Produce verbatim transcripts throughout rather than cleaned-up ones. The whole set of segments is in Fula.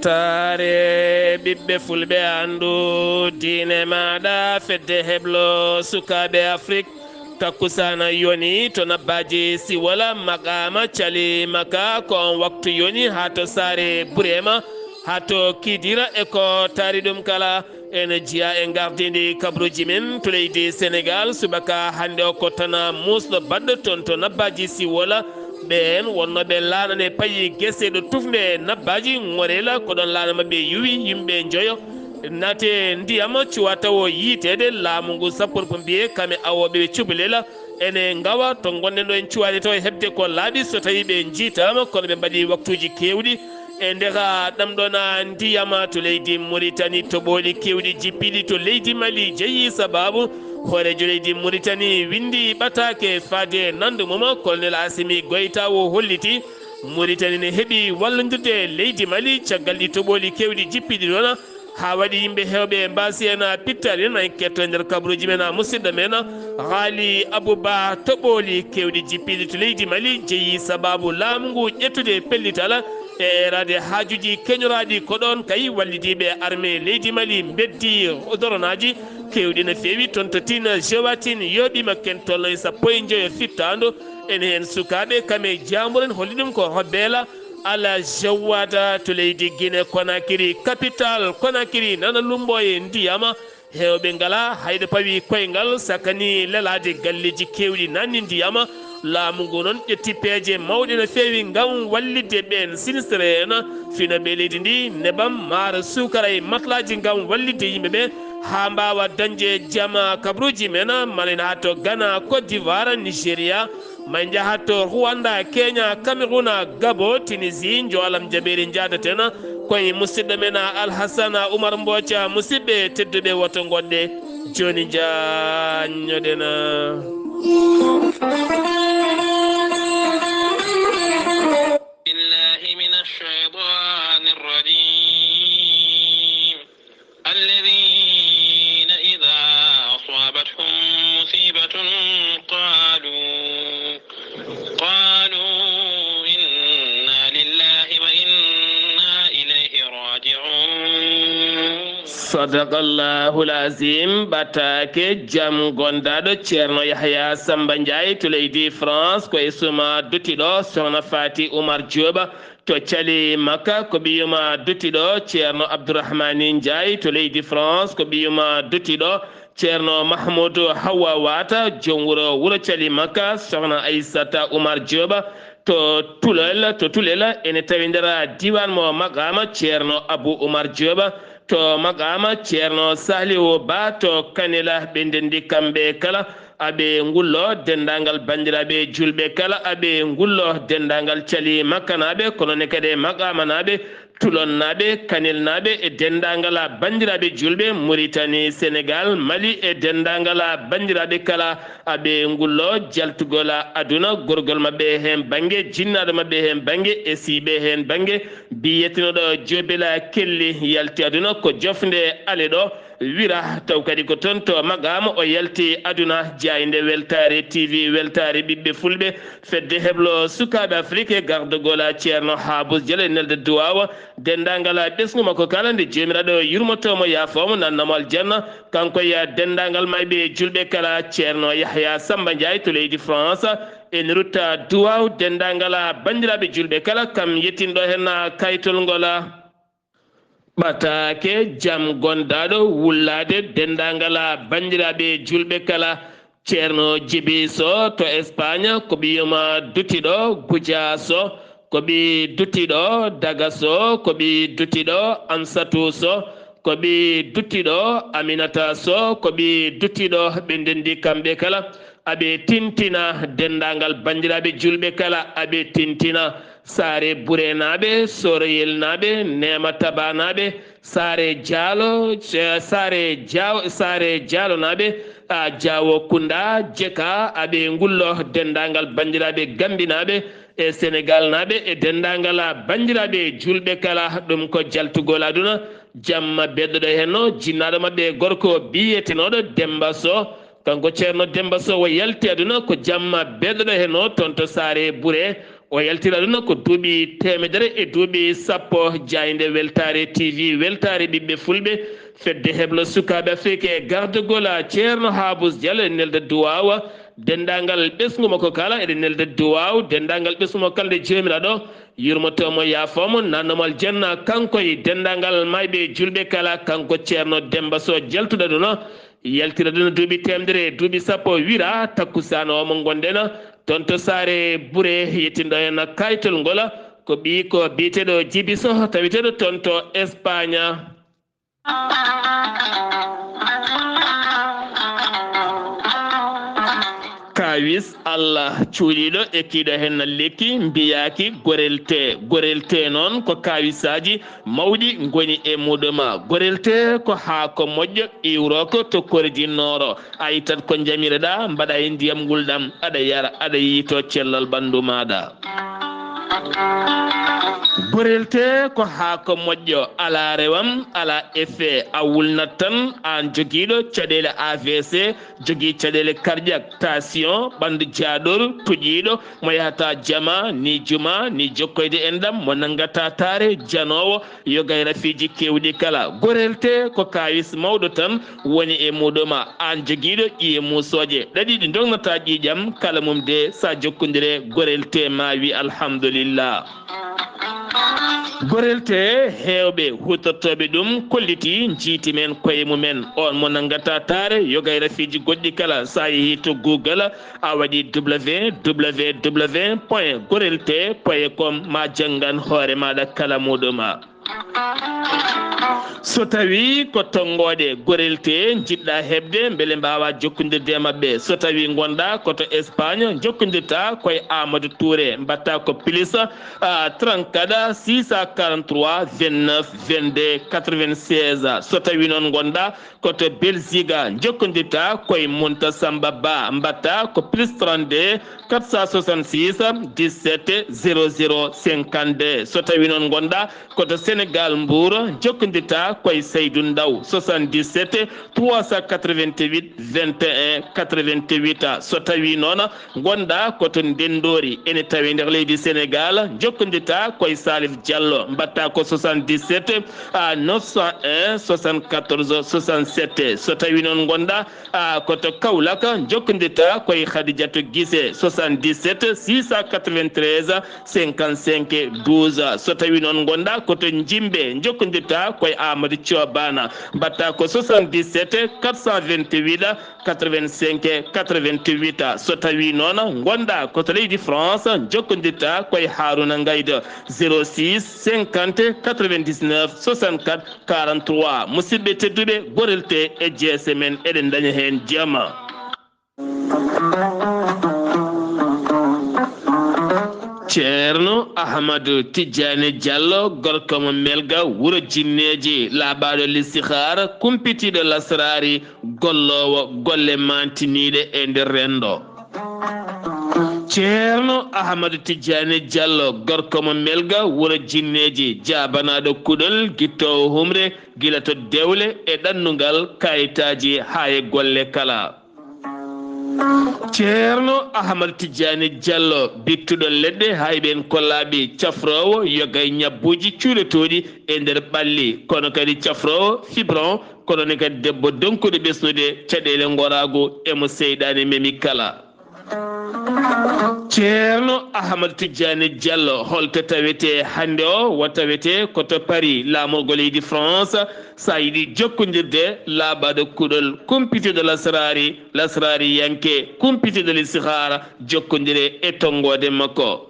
Taare ɓiɓɓe fulɓe, anndu diine maaɗa. Fedde heblo sukaaɓe Afrik, takkusaana yoni to Nabbaaji Siwola, maqaama Cali Maka. Ko on waktu yoni haa to saare Burema, haa to Kidira e ko taari ɗum kala. Ene jeyaa e ngardiindi kabaruuji men to leydi Senegaal. Subaka hannde o ko tana muusɗo baɗɗo toon to Nabbaaji Siwola. Ɓeen wonnooɓe laana ne payi gese ɗo tufnde Nabbaaji Ŋorela, ko ɗoon laana maɓɓe yuwi, yimɓe njoyo naate ndiyam, cuwa tawo yiiteede. Laamu ngu sappo pompier kame awooɓe ɓe cubalel ene ngawa to ngonɗen ɗo, en cuwaani taw heɓde ko laaɓi so tawii ɓe njiitaama, kono ɓe mbaɗi waktuuji keewɗi e ndeka ɗam ɗoon ndiyam to leydi Muritani. Toɓooli keewɗi jippiiɗi to leydi Mali jeyi sabaabu. Hooreejo leydi Muritani winndi ɓataake faade nanndu mum. Colonel Asimi Goyta o holliti Muritani ne heɓi wallondirde leydi Mali caggal ɗi toɓooli keewɗi jippiiɗi ɗoon, haa waɗi yimɓe heewɓe mbaasi heen pittaali. En ketto e nder kabaruuji men, musidɗo men Haali Abuba. Toɓooli keewɗi jippiiɗi to leydi Mali jeyi sabaabu laamu ngu ƴettude pellital e eeraade haajuuji keñoraaɗi. Ko ɗoon kay wallidiiɓe armée leydi Mali mbeddi doronaaji keewɗi no feewi toon to Tina Jowatin, yooɓiima ken tolno e sappo e njoyo fittaandu. Ene heen sukaaɓe kame jaamburen holli ɗum ko Robela Ala Jawwata to leydi Guinée Conakry, capital Conakry, nana lumbo e ndiyam. Heewɓe ngalaa hay ɗo pawi koyngal, sakani lelaade galleeji keewɗi nanni ndiyam. Laamu ngu noon ƴetti peeje mawɗe no feewi ngam wallitde ɓeen sinistré en, finooɓe leydi ndi, nebam, maaro, suukara e matlaaji ngam wallitde yimɓe ɓe haa mbaawa dañde jam. Kabaruuji men, ma en haa to Ghana, Côte d'Ivoire, Nigeria, ma en njaha to Rwanda, Kenya, Cameroun, Gabon, Tunisie, njoolam jaɓeeri njaadaten ko e musidɗo men Alhassana Oumar Mbooca. Musidɓe tedduɓe, woto ngoɗɗe jooni, njaññoɗen. بالله من الشيطان الرجيم. الذين إذا أصابتهم مصيبة قالوا، قالوا إنا لله وإنا إليه راجعون. Sadaqallahul Azim. Ɓataake jam gondaaɗo Ceerno Yahya Samba Ndiaye to leydi France, ko e suma duttiɗo Sohna Fati Oumar Diop. To Cali Makka, ko ɓiyuma duttiɗo Ceerno Abdourahmani Ndiaye. To leydi France, ko ɓiyuma duttiɗo Ceerno Mahmoudou Hawa Wata, joom wuro, wuro Cali Makka, Sohna Aissata Oumar Diop. To Tulel, to Tulel, ene tawi nder diiwaan mo maqaama Ceerno Abou Oumar Diop. To maqaama Ceerno Salihu Ba, to Kanela, ɓe ndenndi kamɓe kala. Aɓe ngullo denndaangal banndiraaɓe juulɓe kala, aɓe ngullo denndaangal Cali Makkanaaɓe, kono ne kadi e maqaamanaaɓe, Tulonnaaɓe, Kanelnaaɓe e denndaangal banndiraaɓe juulɓe Muritani, Senegaal, Mali e denndaangal banndiraaɓe kala. Aɓe ngullo jaltugol aduna, gorgol maɓɓe heen bannge, jinnaaɗo maɓɓe heen bannge, esiiɓe heen bannge, biyetenooɗo Jobela Kelli yalti aduna ko jofnde ale ɗo. Wira, taw kadi ko toon to maqaama o yalti aduna. Jaaynde weltaare T V, weltaare ɓiɓɓe fulɓe, fedde heblo sukaaɓe Afrik e gardagol Ceerno Haabus Jale nelde duwaawa denndaangal ɓesngu makko kala, nde Joomiraaɗo yurmotoo mo, yaafoo mo, nanna mo aljanna, kanko e denndaangal maayɓe juulɓe kala. Ceerno Yahya Samba Ndiaye to leydi France, en rutta duwaaw denndaangal banndiraaɓe juulɓe kala, kam yettinɗo heen kayitol ngol. Ɓataake jam gondaaɗo wullaade denndaangal banndiraaɓe juulɓe kala. Ceerno Jibi Soh to Espagne, ko ɓiyuma duttiɗo Guja Soh, ko ɓi duttiɗo Daga Soh, ko ɓi duttiɗo Amsatou Soh, ko ɓi duttiɗo Aminata Soh, ko ɓi duttiɗo, ɓe ndenndi kamɓe kala. Aɓe tintina denndaangal banndiraaɓe juulɓe kala, aɓe tintina Saare Bureenaaɓe, Soroyelnaaɓe, Neema Tabanaaɓe, Saare Jaalo, Saare Jaaw-, Saare Jaalonaaɓe, a, Jaawo Kunda, Jeka, aɓe ngullo denndaangal banndiraaɓe Gambinaaɓe e Senegaalnaaɓe e denndaangal banndiraaɓe juulɓe kala. Ɗum ko jaltugol aduna, jamma beddoɗo heen o, jinnaaɗo maɓɓe gorko biyetenooɗo Demmba Soh. Kanko Ceerno Demmba Soh o yalti aduna ko jamma beddoɗo heen o toon to Saare Bure. O yaltira ɗum ko duuɓi teemedere e duuɓi sappo. Jaaynde Weltaare T V, weltaare ɓiɓɓe Fulɓe, fedde heblo sukaaɓe Afrik e gardagol a Ceerno Haabus Diallo e nelda duwaawa. Denndaangal ɓesngu makko kala eɗen nelda duwaaw, denndaangal ɓesngu makko kala nde Joomiraaɗo yurmoto mo, yaafo mo, nanno mo aljanna, kanko e denndaangal maayɓe e julɓe kala, kanko Ceerno Demmba Soh jaltuɗo ɗum, yaltira ɗum duuɓi teemedere e duuɓi sappo, wira takkusaan o mo ngonɗen toon to Saare Bure, yettinɗo en kayitol ngol, ko ɓiy ko biyeteeɗo Jibi Soh, taweteeɗo toon to Espagne. Kaawis Allah cuuɗiiɗo e kiiɗo heen lekki mbiyaaki gorelte. Gorelte noon ko kaawisaaji mawɗi ngoni e muɗum. Gorelte ko haako moƴƴo iwrooko to kordi nooro. A ittat ko njamireɗaa, mbaɗa e ndiyam ngulɗam, aɗa yara, aɗa yiyto cellal ɓanndu maaɗa. Gorelte ko haako moƴƴo, alaa rewam, alaa effet, a wulnat tan, aan jogiiɗo caɗeele A V C, jogii caɗeele cardiaque, tension, ɓanndu jaaɗoru, toƴiiɗo, mo yahata jama, ni juma, ni jokkoyde enɗam, mo nanngata taare, janoowo, yoga e rafiiji keewɗi kala. Gorelte ko kaawis mawɗo tan woni e muɗum. Aan jogiiɗo ƴiye muusooje ɗaɗi ɗi ndognataa ƴiiƴam, kala mum de sa jokkondire gorelte ma wi alhamdulillah. Gorelte heewɓe huutortooɓe ɗum kolliti njiiti men koye mumen. On mo nanngata taare yoga e rafiiji goɗɗi kala, sa yehi to Google, a waɗi W W W point gorelte point com, ma janngan hoore maaɗa kala muɗum. So tawi ko tonngoode gorelte njiɗɗa heɓde, mbele mbaawa jokkondirde e maɓɓe. So tawi ngonɗa ko to Espagne, jokkondirta koye Amadou Touré, mbaɗta ko plus, ah, trente-quatre, six cent quarante-trois, vingt-neuf, vingt-deux, quatre-vingt-seize. So tawi noon ngonɗa ko to Belgique, jokkondirta koye Munta Samba Ba, mbaɗta ko plus trente-deux, quatre cent soixante-six, dix-sept, zéro zéro, cinquante-deux. So tawi noon ngonɗa ko to Sénégal, Mbour, jokkondirta koye Seydou Ndaw, soixante-dix-sept, trois cent quatre-vingt-huit, vingt et un, quatre-vingt-huit. So tawi noon ngonɗa ko to Ndenndoori, ene tawe nder leydi Sénégal, jokkondirta koye Salif Diallo, mbaɗta ko soixante-dix-sept, à neuf cent un, soixante-quatorze, soixante-sept. So tawi noon ngonɗa, ah, ko to Kaolack, jokkondirta koye Khadidiatou Guissé, soixante-dix-sept, six cent quatre-vingt-treize, cinquante-cinq, douze. So tawi noon ngonɗa ko to Jimbe, jokkondirta koye Amadou Thio Bana, mbaɗta ko soixante-dix-sept, quatre cent vingt-huit, quatre-vingt-cinq, quatre-vingt-huit. So tawi noon ngonɗa ko to leydi France, jokkondirta koye Harouna Ngaydo, zéro six, cinquante, quatre-vingt-dix-neuf, soixante-quatre, quarante-trois. Musidɓe tedduɓe, gorelte e jeese men, eɗen ndaña heen jama. Ceerno Ahmadu Tijjaani Jallo, gorko mo Melga, wuro Jinneeji, laaɓaaɗo listihaara, kumpitiiɗo lasraari, golloowo golle maantiniiɗe e nder renndo. Ceerno Ahmadu Tijjaani Jallo, gorko mo Melga, wuro Jinneeji, jaabanaaɗo kuɗol, gittoowo humre, gila to dewle e ɗannungal, kayitaaji haa e golle kala. Ceerno Ahmad Tijjaani Jallo, bittuɗo leɗɗe, hayɓe en kollaaɓe, cafroowo, yoga e ñabbuuji cuuletooɗi e nder ɓalli, kono kadi cafroowo fibron, kono ne kadi debbo donkuɗo ɓesnude caɗeele ngoraagu e mo seyɗaane memi kala. Ceerno Ahmad Tijjaani Jallo, holto tawetee hannde o? Wo tawetee ko to Paris, laamorgo leydi France. So a yiɗi jokkondirde, laaɓaaɗo kuɗol, kumpitiiɗo lasraari, lasraariyanke, kumpitiiɗo listihaara, jokkondire e tonngoode makko.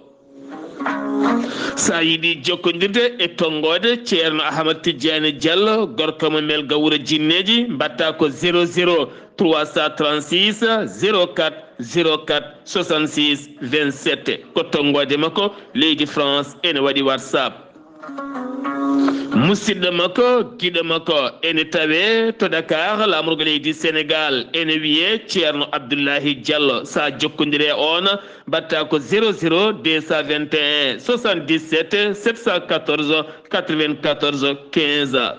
So a yiɗi jokkondirde e tonngoode Ceerno Ahmad Tijjaani Jallo, gorko mo Melga wuro Jinneeji, mbaɗta ko zéro zéro trois cent trente-six zéro quatre zéro quatre soixante-six vingt-sept. Ko tonngoode makko leydi France ene waɗi WhatsApp. Musidɗo makko, giɗo makko, ene tawe to Dakar, laamorgo leydi Sénégal, ene wiye Ceerno Abdullahi Diallo. Sa jokkondire e on, mbaɗta ko zéro zéro deux cent vingt et un soixante-dix-sept sept cent quatorze quatre-vingt-quatorze quinze.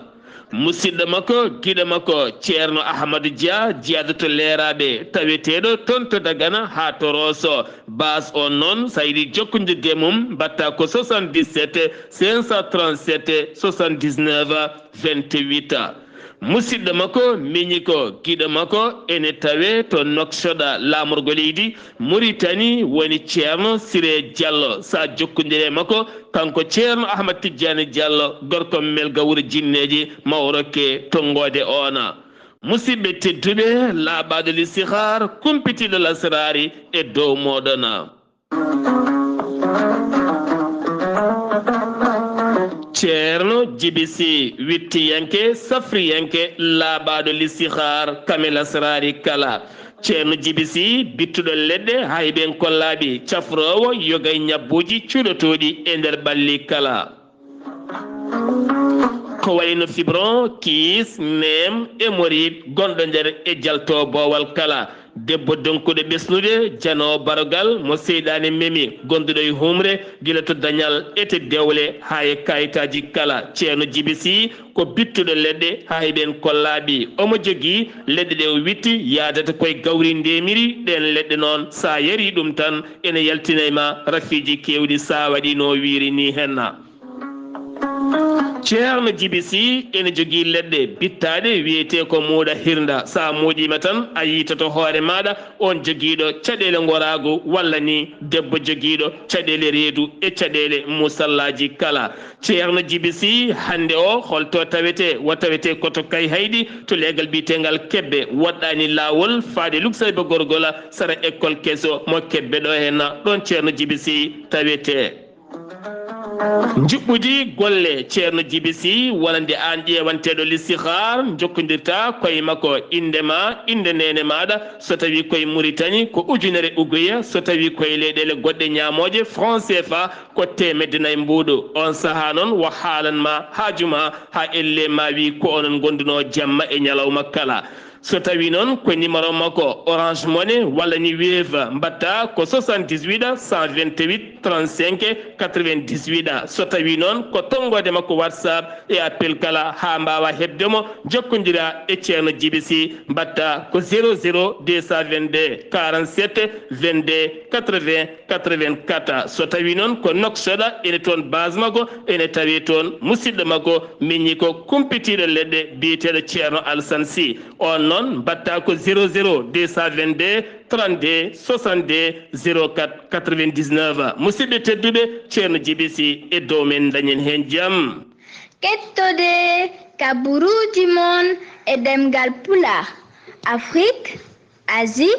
Musidɗo makko, giɗo makko, Ceerno Ahmadu Dia, jiyaaɗo to Leeraaɓe, taweteeɗo toon to Dagana haa to Rooso. Baas on noon, so a yiɗi jokkondirde e mum, mbaɗtaa ko soixante-dix-sept, cinq cent trente-sept, soixante-dix-neuf, vingt-huit. Musidɗo makko, miñi ko, giɗo makko, ene tawee to Nouakchott, laamorgo leydi Muritani, woni Ceerno Siree Jallo. So a jokkondirii e makko, kanko Ceerno Ahmad Tijjaani Jallo, gorko Melga Wuro Jinneeji, ma o rokke tonngoode oona. Musidɓe tedduɓe, laaɓaaɗo listihaar, kumpitiiɗo lasraari e dow mooɗon. Ceerno Jibi Si, wittiyanke, safriyanke, laaɓaaɗo listihaar, kame lasraari kala. Ceerno Jibi Si, bittuɗo leɗɗe, hayɓe en kollaaɓi, cafroowo, yoga e ñabbuuji cuɗotooɗi e nder ɓalli kala. Ko wayi no fibron, kiis, neem, hémorroïde, gonɗo nder e jalto boowal kala. Debbo donkuɗo ɓesnude, janoowo barogal, mo seyɗaane memi, gonduɗo e humre, gila to dañal ete dewle haa e kayitaaji kala. Ceerno Jibi Si ko bittuɗo leɗɗe, haa heɓen kollaaɓi. Omo jogii leɗɗe ɗe o witti, yaadata koye gawri ndemiri. Ɗeen leɗɗe noon, so a yarii ɗum tan, ene yaltina e ma rafiiji keewɗi, so a waɗii no o wiiri nii henna. Ceerno Jibi Si ene jogii leɗɗe bittaaɗe wiyetee ko muuɗa hirnda. So a muuɗiima tan, a yiytoto hoore maaɗa oon jogiiɗo caɗeele ngoraagu walla ni debbo jogiiɗo caɗeele reedu e caɗeele musallaaji kala. Ceerno Jibi Si, hannde o, holto tawetee? Wo tawetee ko to Kayhayɗi, to leegal biyeteengal Kebbe, woɗɗaani laawol faade Luksayba Gorgola, sara école keso mo Kebbe ɗo henna. Ɗoon Ceerno Jibi Si tawetee. Njuɓɓudi golle Ceerno Jibi Si, wonande aan ƴeewanteeɗo listihaar, njokkondirta koye makko, innde ma, innde neene maaɗa, so tawii koye Muritani ko ujunere uguya, so tawii koye leyɗeele goɗɗe ñaamooje, franc C F A, ko teemedde nayi mbuuɗu. Oon sahaa noon, o haalan ma haaju ma, haa ellee ma wii ko onon ngondunoo jamma e ñalawma kala. So tawii noon ko numéro makko Orange Money walla ni Wave, mbaɗta ko soixante-dix-huit, cent vingt-huit, trente-cinq, quatre-vingt-dix-huit. So tawii noon ko tonngoode makko WhatsApp e appel kala, haa mbaawa heɓde mo, njokkondira e Ceerno Jibi Si, mbaɗta ko zéro zéro deux cent vingt-deux, quarante-sept, vingt-deux, quatre-vingts, quatre-vingt-quatre. So tawii noon ko Nouakchott, ene toon base makko, ene tawee toon musidɗo makko, miñi ko kumpitiiɗo leɗɗe biyeteeɗo Ceerno Alassane Sy. Oon noon, mbaɗta ko zéro zéro deux cent vingt-deux, trente-deux, soixante-deux, zéro quatre, quatre-vingt-dix-neuf. Musidɓe tedduɓe, Ceerno Jibi Si e dow men, dañen heen jam. Kettode kaburuuji mon e ɗemngal Pulaar, Afrik, Asie,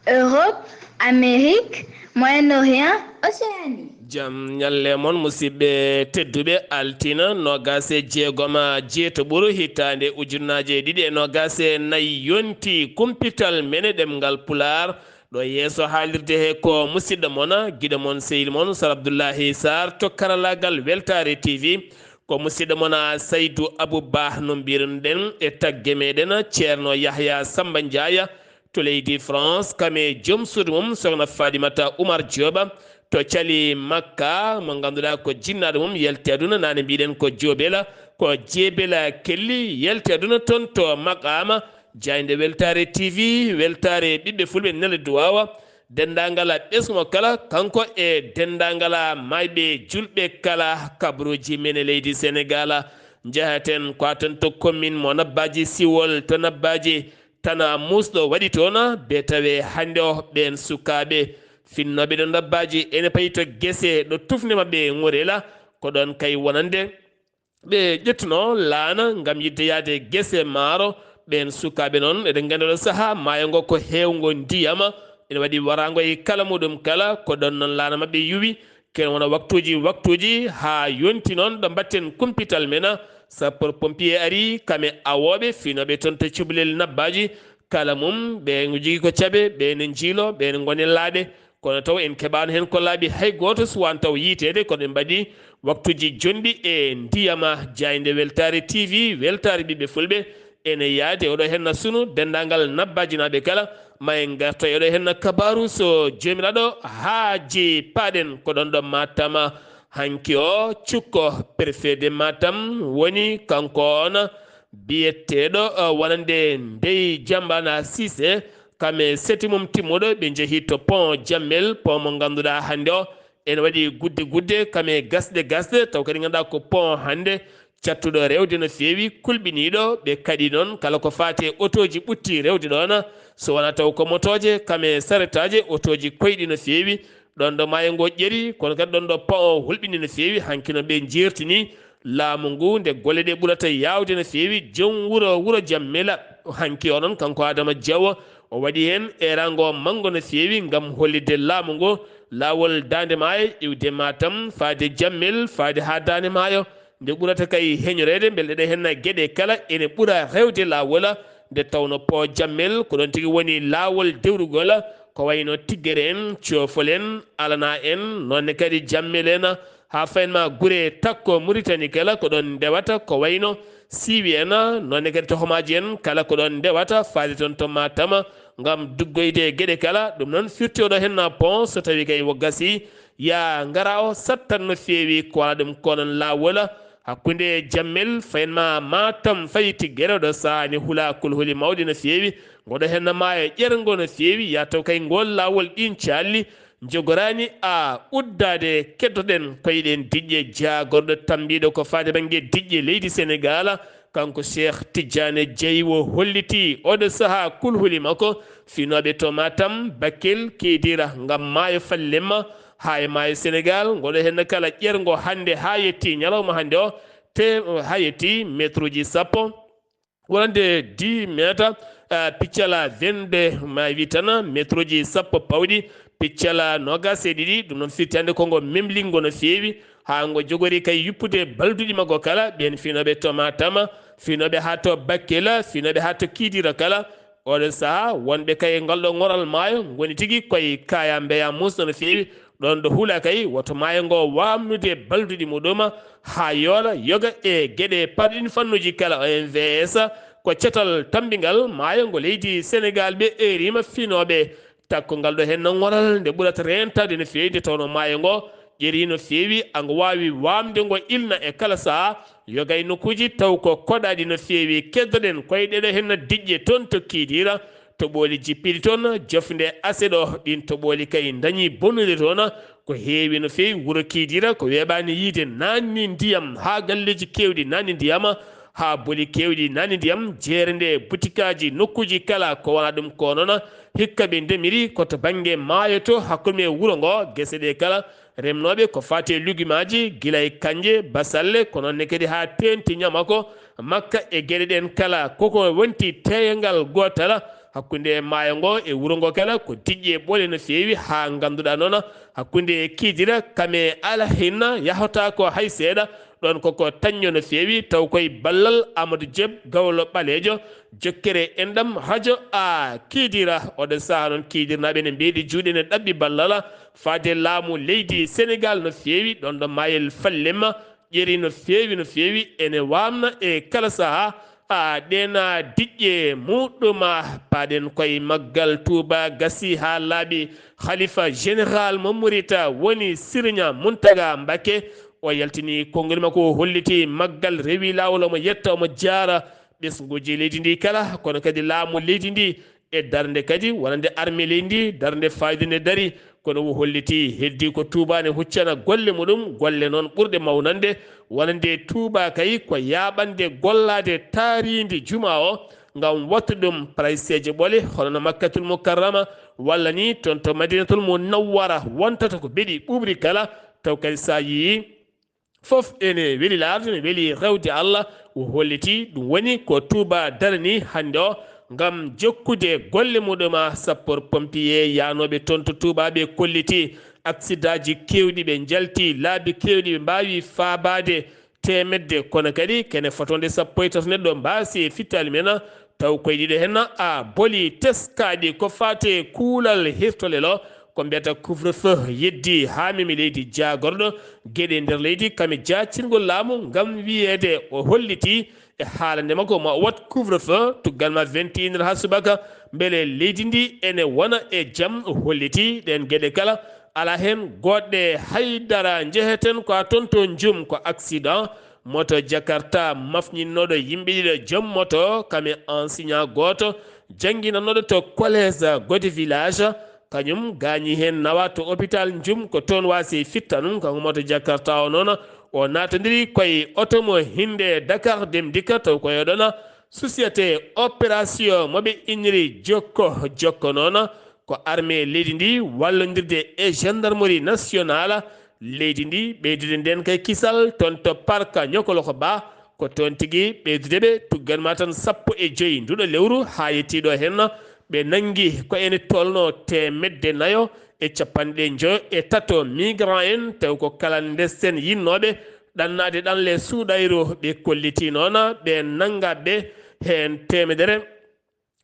Europe, Amérique, Moyen-Orient, Océanie. Jam ñalle mon, musidɓe tedduɓe. Altine noogaas e jeegom jeetaɓuru hitaande ujunnaaje ɗiɗi e noogaas e nayi yonti kumpital men e ɗemngal Pulaar. Ɗo yeeso haalirde he ko musidɗo mon, giɗo mon, sehil mon, Sar Abdullahi Sarr to karallaagal Weltaare T V. Ko musidɗo mon, Saydu Abu Bah, no mbiirunoɗen e tagge meɗen, Ceerno Yahya Samba Ndiaye to leydi France, kam e joom suudu mum, Sokhna Fadimata Oumar Diop, to Cali Makka, mo ngannduɗaa ko jinnaaɗo mum yalti aduna, naane mbiɗen ko Joobela, ko Jeebela Kelli, yalti aduna toon to Maqaama, jaaynde Weltaare T V, weltaare ɓiɓɓe fulɓe Nele Duwaawa, denndaangal ɓesngu mo kala, kanko e denndaangal maayɓe juulɓe kala, kabaruuji men e leydi Senegaal. Njahaten ko toon to commune mo Nabbaaji Siwol, to Nabbaaji, tan muusɗo waɗi toon, be tawe hannde o, ɓeen sukaaɓe finnooɓe ɗo Nabbaaji ene payi to gese ɗo tufnde maɓɓe ŋorela, ko ɗoon kay wonande ɓe ƴettunoo laana ngam yiɗde yahde gese maaro. Ɓeen sukaaɓe noon, eɗen nganndi oo ɗoo sahaa, maayo ngo ko heewngo ndiyam, ene waɗi waraango e kala muɗum kala, ko ɗoon noon laana maɓɓe yuwi, ken wona waktuuji, waktuuji, haa yonti noon ɗo mbaɗten kumpital men. Sapeur pompier ari, kam e awooɓe, fiinooɓe toon to cubalel Nabbaaji, kala mum, ɓe ene njogii ko caɓe, ɓe ene njiiloo, ɓe ene ngoni laaɗe. Kono taw en keɓaano heen ko laaɓi hay gooto, suwaan taw yiyteede, kono ɓe mbaɗi waktuuji jonɗi e ndiyam. Jaaynde Weltaare T V, weltaare ɓiɓɓe fulɓe, ene yaadi oɗo heen na sunu denndaangal Nabbaaji naaɓe kala. Ma en ngarto e oɗo heen na kabaaru, so Joomiraaɗo haaji, paaɗen ko ɗoon ɗo Matam. Hanki o, cukko préfet de Matam woni kanko on biyeteeɗo, eh, wonande Ndey Jambaana Siise, kam e seti mum timmuɗo, ɓe njehi to pont Jammel, pont mo ngannduɗaa hannde o ene waɗi gudde gudde, kam e gasɗe gasɗe, taw kadi ngannduɗaa ko pont hannde cattuɗo rewde no feewi, kulɓiniiɗo, ɓe kaɗi noon kala ko faati e otooji ɓutti rewde ɗoon, so wonaa taw ko motooje, kam e saretaaje, otooji koyɗi no feewi, ɗoon ɗo maayo ngo ƴeri, kono kadi ɗoon ɗo pont o hulɓini no feewi, hanki noon ɓe njeertini laamu ngu, nde golle ɗe ɓurata yaawde no feewi, joom wuro, wuro Jammela, hanki o noon, kanko Adama Diaw, o waɗi heen eeraango manngo no feewi ngam hollitde laamu ngu laawol Daande Maayo iwde Matam, faade Jammel, faade haa Daande Maayo, nde ɓurata kay heñoreede, mbele ɗe heen geɗe kala ene ɓura rewde laawol, nde tawno pont Jammel ko ɗoon tigi woni laawol dewrugol, ko wayno Tiggere en, Coofol en, Alana en, noon ne kadi Jammel en, haa fayin ma gure takko Muritani kala ko ɗoon ndewata, ko wayno Siiwi en, noon ne kadi tohomaaji en kala ko ɗoon ndewata, faade toon to Matam, ngam duggoyde e geɗe kala. Ɗum noon firti oɗo heen pont, so tawii kay o gasii, ya ngara o sattan no feewi, ko wala ɗum ko noon laawol hakkunde Jammel fayin ma Matam fayi Tiggere, oɗo sahaa ne hula kulhuli mawɗi no feewi. Ngoɗo heen maayo ƴerngo no feewi, ya taw kay ngol laawol ɗin calli, njogoraani a uddaade. Keddoɗen koyɗen diƴƴe jaagorɗo tambiiɗo ko faade bannge diƴƴe leydi Senegaal, kanko Cheikh Tidiane Dieye o holliti oɗo sahaa kulhuli makko finooɓe to Matam, Bakel, Kidira ngam maayo fallemma haa e maayo Senegaal. Ngoɗo heen kala ƴerngo hannde haa yetti ñalawma hannde o, te haa yetti meetruuji sappo, wonande dix mètres, ah, piccala vingt-deux, ma wi tan meetruuji sappo pawɗi, piccala noogaas e ɗiɗi, ɗum noon firti hannde ko ngo memlingo no feewi, haa ngo jogori kay yuppude balduɗi makko kala, ɓeen finooɓe to Matam, finooɓe haa to Bakel, finooɓe haa to Kidira kala. Oɗo sahaa, wonɓe kay e ngal ɗo ŋoral maayo ngoni tigi koye kaya mbeya muusno no feewi, ɗoon ɗo hula kay, woto maayo ngo waamnude balduɗi muɗum haa yoola yoga e geɗe parɗin fannuji kala. O M V S ko cetal tambingal maayo ngo leydi Senegaal, ɓe eeriima finooɓe takko ngal ɗo heen no ŋoral nde ɓurata reentaade no feewi, nde tawno maayo ngo ƴeri no feewi, a ngo waawi waamde ngo ilna e kala sahaa, yoga e nokkuuji taw ko koɗaaɗi no feewi. Keddoɗen koye ɗeɗo heen diƴƴe toon to Kidira, toɓooli jippiiɗi toon, jofnde ase ɗo, ɗin toɓooli kay ndañi bonnude toon, ko heewi no feewi. Wuro Kidira ko weeɓaani yiyde naanni ndiyam, haa galleeji keewɗi naanni ndiyam, haa boli keewɗi naanni ndiyam, jeere nde butikaaji nokkuuji kala ko wona ɗum ko noon, hikka ɓe ndemiri ko to bannge maayo to, hakkunde wuro ngo, gese ɗe kala, remnooɓe ko faati e lugumaaji, gila e kanje, basalle, ko noon ne kadi haa teeŋti ñamako, makka e geɗe ɗen kala. Koko wonti teeyangal gootal hakkunde maayo ngo e wuro ngo kala, ko diƴƴe ɓole no feewi, haa ngannduɗaa noon hakkunde Kidira kam e Alhinna yahotaako hay seeɗa. Ɗoon koko tañño no feewi, taw koye ballal Amadou Diop, Gawlo Ɓaleejo, jokkere enɗam rajo a Kidira. Oɗo sahaa noon Kidirnaaɓe ne mbeeɗi juuɗe, ne ɗaɓɓi ballal faade laamu leydi Senegaal no feewi. Ɗoon ɗo maayel Fallema ƴeri no feewi, no feewi, ene waamna e kala sahaa. A ɗeena diƴƴe muɗɗuma, paɗen koye maggal Tuuba gasi haa laaɓi. Khalifa général mo Murita woni Siriña Muntaga Mbakke. O yaltini konngol makko, o holliti maggal, rewi laawol, omo yetta, omo jaara ɓesnguuji leydi ndi kala, kono kadi laamu leydi ndi e darnde kadi wonande armée leydi ndi, darnde fayde nde dari, kono o holliti heddi ko Tuuba ne huccana golle muɗum, golle noon ɓurɗe mawnande wonande Tuuba kay ko yaaɓande gollaade taariindi juma o ngam wattu ɗum parayseeje ɓole, hono no Makkatul Mukarrama walla ni toon to Madinatul Munawwara wontata ko beɗi ɓuuɓri kala, taw kadi sa yii fof ene weli laarde, ne weli rewde Allah. O holliti ɗum woni ko Tuuba darani hannde o ngam jokkude golle muɗum. Sapeur pompier yaanooɓe toon to Tuuba ɓe kolliti aksidaaji keewɗi, ɓe njalti laabi keewɗi, ɓe mbaawi faabaade teemedde, kono kadi kene fotonde sappo e tato neɗɗo mbaasi e fittaali men, taw koye ɗiɗo heen a boli teskaaɗi ko faati e kuulal hirtolel o, ko mbiyata couvre-feu yeddi haa memi leydi jaagorɗo geɗe nder leydi, kam e jaacingol laamu ngam wiyeede o holliti e haalande makko ma o waɗ couvre-feu tuggal ma vingt et une heures haa subaka, mbele leydi ndi ene wona e jam. O holliti ɗeen geɗe kala, alaa heen goɗɗe hay dara. Njeheten ko a toon to Njum, ko accident Moto Jakarta mafñinnooɗo yimɓe ɗiɗo, joom moto kam e enseignant gooto jannginannooɗo to collège Gode Village, kañum gaañi heen, nawa to hôpital Njum, ko toon waasi fittanum. Kanko moto Jakarta o noon, o naatondiri koye oto mo hinnde Dakar Dem Dikk, taw ko e ɗoon société opération mo ɓe inniri Jokko. Jokko noon, ko armée leydi ndi wallondirde e gendarmerie nationale leydi ndi ɓeydude ndeen kay kisal toon to parc Ñokoloko Ba. Ko toon tigi ɓeydude ɓe tuggan ma tan sappo e joy nduɗo lewru haa yettiiɗo heen. Ɓe nanngi ko ene tolno teemedde nayo e capanɗe njoyo e tato migrant en, taw ko clandestin yinnooɓe ɗannaade ɗanle suuɗayru. Ɓe kolliti noon ɓe nannga ɓe heen teemedere.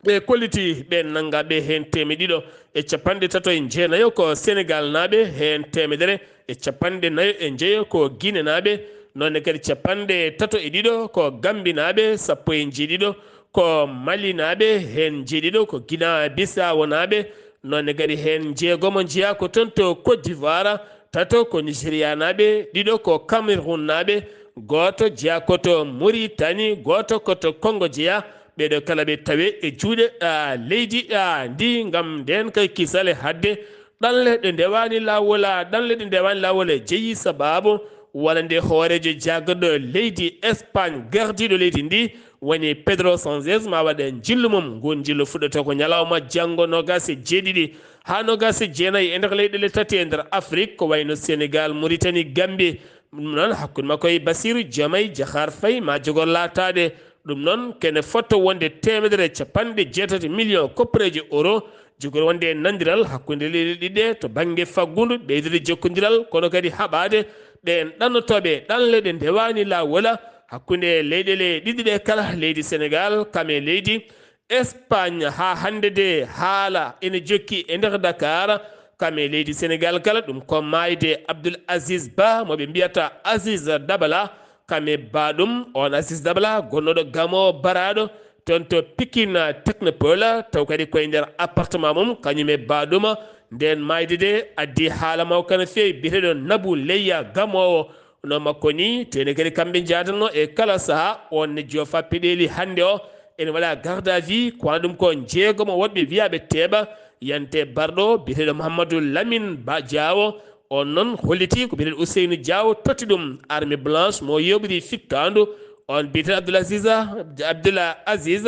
Ɓe kolliti ɓe nannga ɓe heen teemedde ɗiɗo e capanɗe tato e jeenayo ko Senegal naaɓe, heen teemedere e capanɗe nayo e njeyo ko Gine naaɓe, noon ne kadi capanɗe tato e ɗiɗo ko Gambi naaɓe, sappo e njeeɗiɗo ko Mali naaɓe, heen njeeɗiɗo ko Gina Bissau naaɓe, noon ne kadi heen njeegomo njeyaa ko toon to Côte d'Ivoire, tato ko Nigeria naaɓe, ɗiɗo ko Cameroun naaɓe, gooto jeyaa ko to Mauritanie, gooto ko to Congo jeyaa. Ɓeeɗo kala ɓe tawe e juuɗe, a, leydi, a, ndi ngam ndeen kay kisale hadde ɗanle ɗe ndewaani laawol, a, ɗanle ɗe ndewaani laawol e jeyi sabaabu walla nde hooreejo jaagadɗo leydi Espagne gardiiɗo leydi ndi woni Pedro Sanchez ma waɗa njillu mum. Ngun njillu fuɗɗata ko ñalawma janngo noogaas e jeeɗiɗi haa noogaas e jeenayi e nder leyɗeele tati e nder Afrik, ko wayno Senegal, Mauritanie, Gambie. Ɗum noon, hakkunde makko e Basiru Jomay Jahar Fay ma jogor laataade. Ɗum noon, kene fotto wonde teemedere capanɗe jeetati million koppareeje euro, jogori wonde e nandiral hakkunde leyɗe ɗiɗe to bannge faggundu, ɓeydude jokkondiral, kono kadi haɓaade ɓeen ɗannotooɓe ɗanle ɗe ndewaani laawol hakkunde leyɗeele ɗiɗi ɗe kala, leydi Senegal kam e leydi Espagne. Haa hannde de, haala ene jokki e nder Dakar, kam e leydi Senegal kala, ɗum ko maayde Abdoul Aziz Ba, mo ɓe mbiyata Aziz Dabala, kam e baaɗum, oon Aziz Dabala, gonnooɗo gamoo baraaɗo toon to Pikine Technopole, taw kadi koye nder appartement mum, kañum e baaɗum. Ndeen maayde de, addi haala mawka no feewi, biyeteeɗo Nabou Leya, gamoowo no makko ni, tene kadi kamɓe njaadanno e kala sahaa. On ne joofa peɗeeli hannde o, ene waɗa garde à vue, ko wano ɗum ko jeegomo woɗɓe wiyaaɓe teeɓa, yante barɗo biyeteeɗo Mouhamadou Lamine Ba Diawo. On noon holliti ko biyeteeɗo Ousseynou Diawo totti ɗum, arme blanche mo yoɓiri fittaandu. On biyeteeɗo Abdoul Aziz, Abdoul Aziz,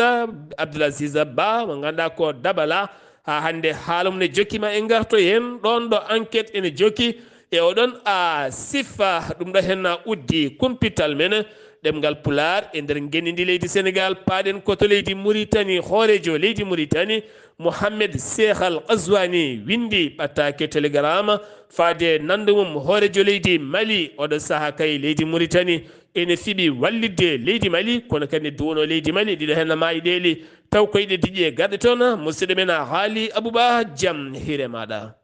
Abdoul Aziz Ba, mo ngannduɗaa ko Dabala, haa hannde haala mum ne jokki, ma en ngarto heen ɗoon ɗo enquête ene jokki. E oɗon a sifa ɗum ɗo heen na uddi kumpital men ɗemngal Pulaar e nder ngenndi ndi leydi Senegal. Paaɗen ko to leydi Muritani, hooreejo leydi Muritani, Mohamed Cheikh Al Ghazouani, winndi ɓattaake telegram faade nanndu mum hooreejo leydi Mali. Oɗo sahaa kay leydi Muritani ene fiɓi wallitde leydi Mali, kono kadi ne duwono leydi Mali, ɗiɗo heen na maayi ɗeeli, taw koyɗe diƴƴe garɗe toon. Musidɗo men a haali Abouba, jam hiire maaɗa.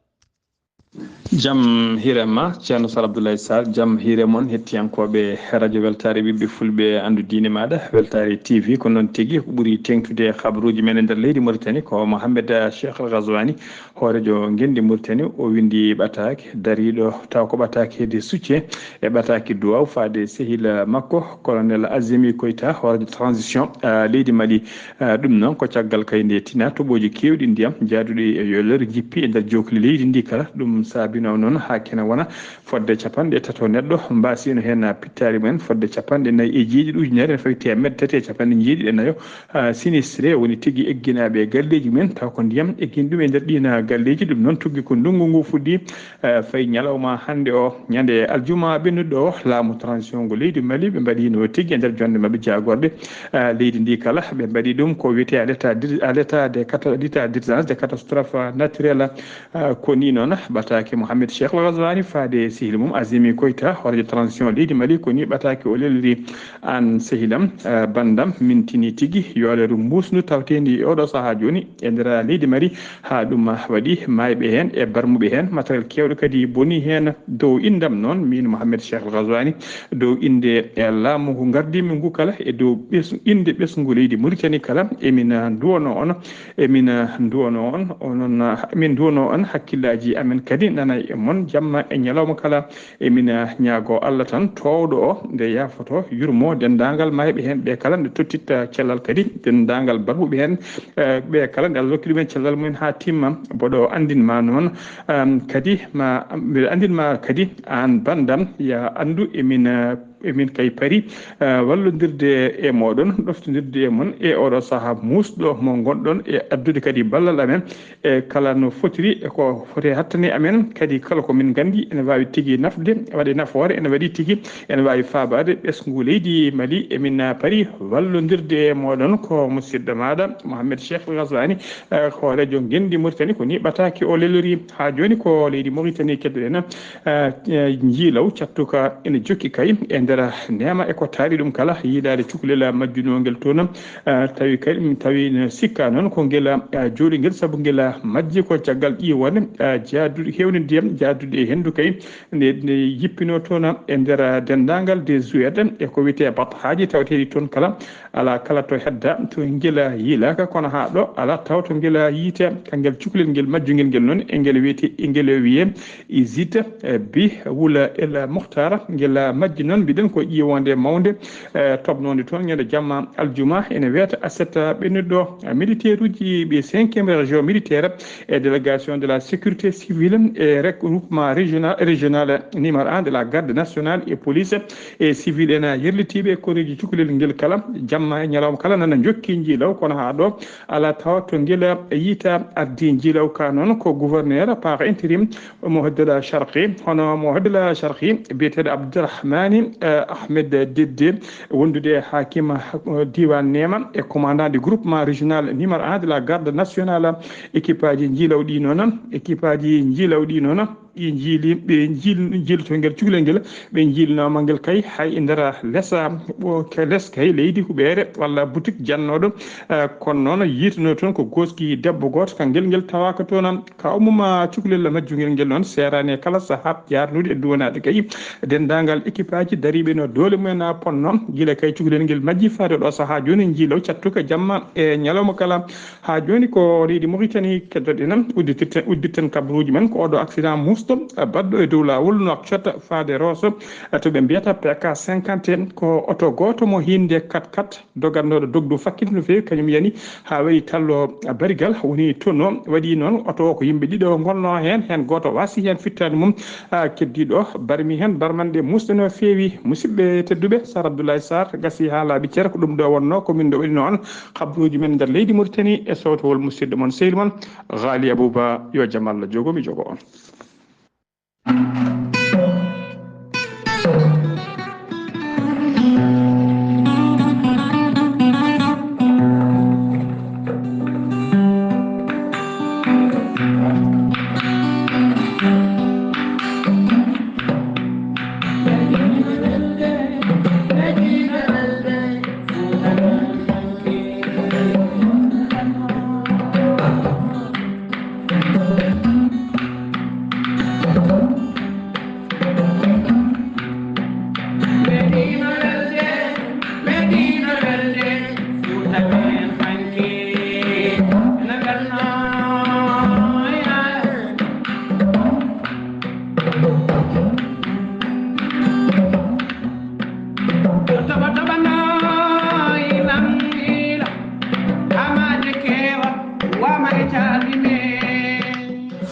Jam hiire ma, Ceerno Sal Abdoulaye Sall, jam hiire mon, hettiyankooɓe Radio Weltaare, ɓiɓɓe fulɓe, Anndu Diine Maaɗa, Weltaare T V. Ko noon tigi, ko ɓuri teeŋtude e habaruuji men e nder leydi Mauritanie, ko Mohamed Cheikh Al Ghazouani, hooreejo ngenndi Mauritanie. O winndi ɓataake, dariiɗo taw ko ɓataake de soutien e ɓataake duwaaw faade sehil makko, Colonel Azimi Koita, hooreejo transition, ah, leydi Mali. Ah, ɗum noon ko caggal kay nde tina toɓooji keewɗi ndiyam jaaduɗi e yoolere njippi e nder jookli leydi ndi kala. Ɗum saabino noon haa kene wona fodde capanɗe tato neɗɗo mbaasino heen pittaali mumen, fodde capanɗe nayi e jeeɗiɗi ujunere ene fawi teemedde tati e capanɗe jeeɗiɗi e nayo, ah, sinistré woni tigi egginaaɓe e galleeji mumen, taw ko ndiyam eggini ɗum e nder ɗiin galleeji. Ɗum noon tuggi ko ndunngu ngu fuɗɗi, eh, fayi ñalawma hannde o, ñande aljuma ɓennuɗo o, laamu transition ngo leydi Mali, ɓe mbaɗi no tigi e nder jonde maɓɓe jaagorɗe, eh, leydi ndi kala. Ɓe mbaɗi ɗum ko wiyetee à l'état d'ur-, à l'état de cata-, d'état d'urgence de catastrophe naturelle. Eh, ko ni noon ɓataake Mohamed Cheikh Al Ghazouani faade sehil mum Azimi Koita, hooreejo transition leydi Mali, ko ni ɓataake o leliri. Aan sehilam, eh, banndam, min tini tigi yooleeru mbuusndu tawteendi e oɗo sahaa jooni e nder leydi Mali, haa ɗum waɗi maayɓe heen e barmuɓe heen, matériel keewɗo kadi boni heen. Dow inndam noon, miin Mohamed Cheikh Al Ghazouani, dow innde, eh, laamu ngu ngardiimi ngu kala, e dow ɓes-, innde ɓesngu leydi Mauritanie kala, emin nduwano on, emin nduwano on, onon, emin nduwano on hakkillaaji amen kadi nana E mon jamma e ñalawma kala, emin ñaago Allah tan toowɗo o nde yaafoto, yurmo denndaangal maayɓe heen ɓe kala, nde tottitta cellal kadi denndaangal barmuɓe heen, eh, ɓe kala, nde Allah rokki ɗumen cellal mumen haa timma. Mboɗo anndin ma noon, em, kadi ma, mbiɗa anndin ma kadi aan banndam, ya anndu emin, eh, emin kay pari, eh, wallondirde e mooɗon, ɗoftondirde e mon e oɗo sahaa muusɗo mo ngonɗon e addude kadi ballal amen e kala no fotiri e ko foti hattani amen, kadi kala ko min nganndi ene waawi tigi nafde, waɗa nafoore, ene waɗi tigi, ene waawi faabaade ɓesngu leydi Mali. Emin pari wallondirde e mooɗon. Ko musidɗo maaɗa Mohamed Cheikh Ghazouani, eh, hooreejo ngenndi Mauritanie, ko ni ɓataake o lelori. Haa jooni ko leydi Mauritanie keddoɗen, eh, eh, njiilaw cattuka ene jokki kay e nder neema e ko taari ɗum kala, yiilaade cukalel majjunoo ngel toon. Ah, tawi kadi, tawi no sikka noon ko ngel, ah, jooɗi ngel, sabu ngel, ah, majji ko caggal ƴiiwonde, ah, jaaduɗo, heewde ndiyam, jaaduɗo e henndu kay, nde, nde jippinoo toon e nder, ah, denndaangal des Suède e ko wiyetee baɗ haaji taweteeɗi toon kala, alaa kala to hedda, to ngel, ah, yiilaaka, kono haa ɗo alaa taw to ngel, ah, yiyetee, kangel cukalel ngel majjungel ngel noon, e ngel wiyetee, e ngel wiyee Isit, eh, bi Wula El Mukhtar, ngel majji noon, mbiɗen ko ƴiiwonde mawnde, eh, toɓnoonde toon ñande jamma aljuma, ene wiyata aset ɓennuɗo, eh, militaire uji ɓe cinquième région militaire e délégation de la sécurité civile e regroupement régional, régional numéro un de la garde nationale et police et civile ena yerlitiiɓe e koreeji cukalel ngel kala, jamma e ñalawma kala nana njokki njiilaw, kono haa ɗo alaa tawa to ngel yiita ardi njiilaw ka noon ko gouverneur par intérim Mohaddel Sharqi, hono Mohaddel Sharqi biyeteeɗo Abdourahmani, eh, Ahmed Dedde, wondude hakim, eh, diiwaan Neema e commandant du groupement régional numéro un de la garde nationale. Équipe aji njiilaw ɗi noon, équipe aji njiilaw ɗi noon, ɗi njiili, ɓe njiil-, njiilto ngel cukalel ngel, ɓe njiilnooma ngel kay hay e nder lesa, o, ke les kay leydi huɓeere walla boutique jannooɗo, eh, kono noon yiitunoo toon ko gooski debbo gooto, ka ngel ngel tawaaka toon. Ka ummuma cukalel majjungel ngel noon, seeraani e kala sahaa yaarnude e duwanaaɗe kay denndaangal équipe aji dariiɓe no doole mumen a ponno, gila kay cukalel ngel majji faade ɗo sahaa jooni, njiilaw cattuka jamma e ñalawma kala. Haa jooni ko leydi Mauritanie keddoɗen, udditirten, udditen kabaruuji men ko oɗo accident muusɗo baɗɗo e dow laawol Nouakchott faade Rosso, to ɓe mbiyata P K cinquante, ko oto gooto mo hiinde quatre-quatre, dogannooɗo dogdu fakkiti no feewi, kañum yani haa waɗi tallo barigal, woni toon o waɗi noon oto o ko yimɓe ɗiɗo ngonnoo heen, heen gooto waasi heen fittaandu mum, a, keddiiɗo barmi heen barmanɗe muusɗe no feewi. Musidɓe tedduɓe, Sar Abdoulaye Sarr gasi haa laaɓi cer, ko ɗum ɗo wonnoo ko min ɗo waɗino on kabaruuji men nder leydi Mauritanie e sowtowol musidɗo mon sehil mon Ghali Abouba, yo jam Allah jogo mi jogo on.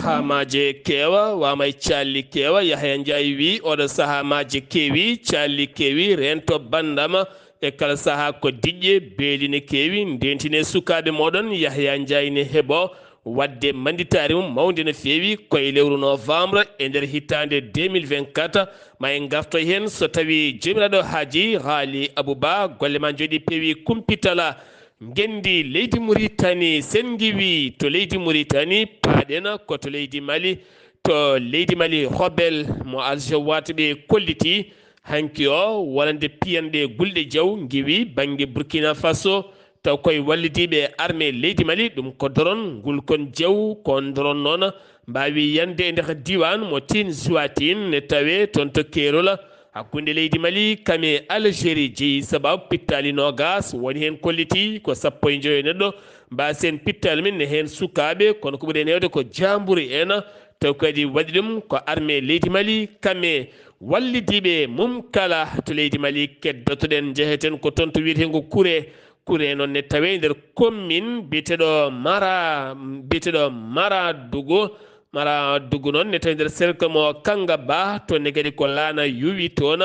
Haamaaje keewa, waama e caalli keewa. Yahaya Njaay wi, oɗo sahaa maaje keewi, caalli keewi, reento banndama e kala sahaa ko diƴƴe, beeli ne keewi. Ndentine sukaaɓe mooɗon, Yahaya Njaay ne heɓo waɗde mannditaare mum mawnde no feewi ko e lewru novembre e nder hitaande deux mille vingt-quatre. Ma en ngartoy heen so tawii joomiraaɗo haaji Haali Abuba, golle ma njooɗi peewi kumpitala. Ngenndi leydi Muritani, sen ngiwi to leydi Muritani, paaɗen ko to leydi Mali. To leydi Mali, Hobel mo Alzowat ɓe kolliti hanki o, wonande piyanɗe gulɗe jaw ngiwi bannge Burkina Faso, taw koye wallidiiɓe armée leydi Mali, ɗum ko doron, ngulkon jaw ko on doron noon, mbaawi yande e nder diiwaan mo Tin Zuwatin ne tawee toon to Keerol, hakkunde leydi Mali kam e Algérie jeyi sababu pittaali noogaas, woni heen kolliti ko sappo e njoyo neɗɗo mbaasen pittaali men, ne heen sukaaɓe, kono ko ɓuri neewde ko jaamburi en, Taw kadi waɗi ɗum ko armée leydi Mali, kam e wallidiiɓe mum kala to leydi Mali. Keddotoɗen, njeheten ko toon to wiyeteengo Kure. Kure noon ne tawee nder commune biyeteɗo Mara, biyeteɗo Mara Dugu. Mara Dugu noon ne tawee nder cercle mo Kanga Ba, toon ne kadi ko laana yuwi toon.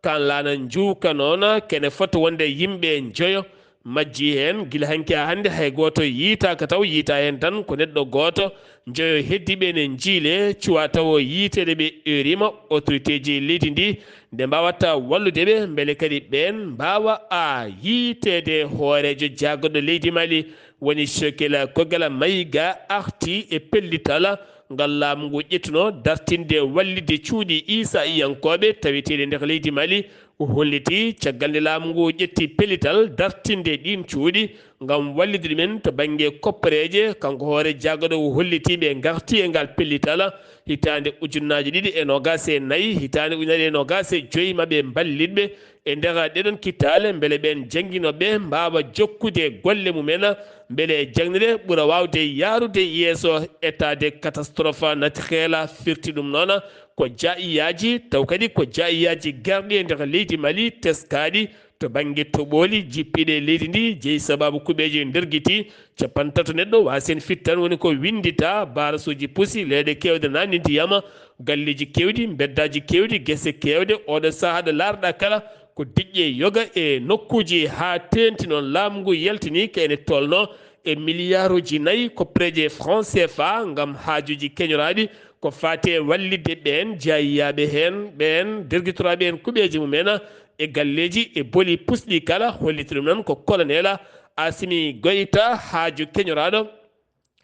Kan laana njuuka noon, kene foti wonde yimɓe njoyo majji heen. Gila hanki haa hannde hay gooto yiitaaka, taw yiita heen tan ko neɗɗo gooto. Njoyo heddiiɓe ne njiile, cuwa tawo yiiteede ɓe erima autorité ji leydi ndi nde mbaawata wallude ɓe, mbele kadi ɓeen mbaawa a yiiteede. Hooreejo jaagoɗo leydi Mali woni Shokila Kogala Mayiga arti e pellital ngal laamu ngu ƴettuno dartinde wallitde cuuɗi Isa iyankooɓe taweteeɗi nder leydi Mali. O holliti caggal nde laamu ngu ƴetti pellital dartinde ɗiin cuuɗi ngam wallitde ɗumen to bannge koppereeje. Kanko hoore jaagoɗo o holliti ɓe ngarti e ngal pellital hitaande ujunnaaji ɗiɗi e noogaas e nayi, hitaande ujunere e noogaas e joyi maɓe mballitɓe e nder ɗeɗon kittaale, mbele ɓeen jannginooɓe mbaawa jokkude golle mumen, mbele jaŋnde ɓura waawde yaarude yeeso. État de catastrophe naturelle firti ɗum noon ko jaayiyaaji, taw kadi ko jaayiyaaji garɗi e nder leydi Mali teskaaɗi to bannge toɓooli jippiiɗi e leydi ndi, jeyi sabaabu kuɓeeje ndergiti. Capantato neɗɗo waasi heen fittan woni ko winndita, barasuuji pusi, leyɗe keewɗe naatni ndiyam, galleeji keewɗi, mbeddaaji keewɗi, gese keewɗe. Oɗo sahaa ɗo laarɗa kala ko diƴƴe yoga e nokkuuji, haa teenti noon laamu ngu yaltini ko ene tolno e miliyaaruuji nayi koppereeje franc C F A ngam haajuuji keñoraaɗi ko faati e wallitde ɓeen jaayiyaaɓe heen, ɓeen dergitoraaɓe heen kuɓeeji mumen e galleeji e boli pusɗi kala. Holliti ɗum noon ko colonel Asimi Goyta, haaju keñoraaɗo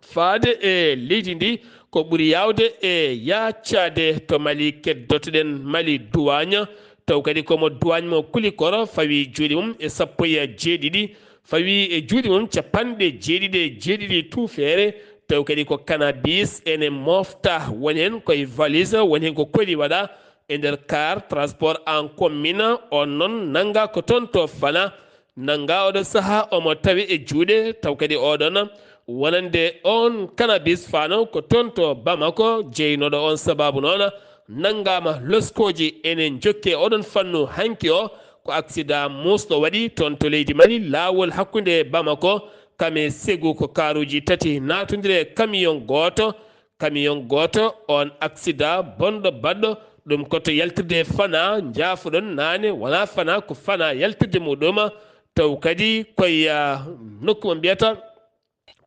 faade e leydi ndi ko ɓuri yaawde e yaacaade to Mali. Keddotoɗen Mali duwaañ, taw kadi ko mo duwaañ mo Kulikoro fawi juuɗe mum e sappo e jeeɗiɗi, fawi e juuɗe mum capanɗe jeeɗiɗi e jeeɗiɗi tuufeere, taw kadi ko cannabis ene moofta, woni heen koye valise, woni heen ko koli waɗa e nder car transport en commun. On noon nannga ko toon to Fana, nannga oɗo sahaa omo tawi e juuɗe, taw kadi oɗon wonande on cannabis faano ko toon to Bamako, jeynooɗo on sabaabu noon nanngaama loskooji. Ene njokke oɗon fannu hanki o, ko accident muusɗo waɗi toon to leydi Mali, laawol hakkunde Bamako kam e Segu, ko kaaruuji tati naatondiri e camion gooto. Camion gooto, on accident bonɗo baɗɗo ɗum ko to yaltirde Fana, njaafoɗon naane, wonaa Fana, ko Fana yaltirde muɗum, taw kadi koye, ah, nokku mo mbiyata,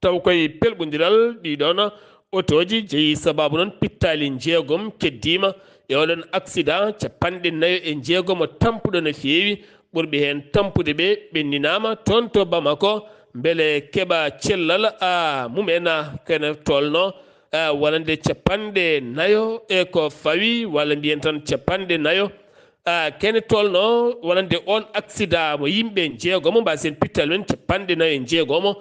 taw koye pelɓondiral ɗiɗon otooji jeyi sabaabu noon pittaali njeegom keddiima e oɗon accident, capanɗe nayo e njeegom o tampuɗo no feewi, ɓurɓe heen tampude ɓe ɓenninaama toon to Bamako, mbele keɓa cellal, a, mumen, a, kene tolno, a, wonande capanɗe nayo e ko fawi, walla mbiyen tan capanɗe nayo, a, kene tolno wonande on accident mo yimɓe njeegomo, mbasen pittal men capanɗe nayo e njeegomo,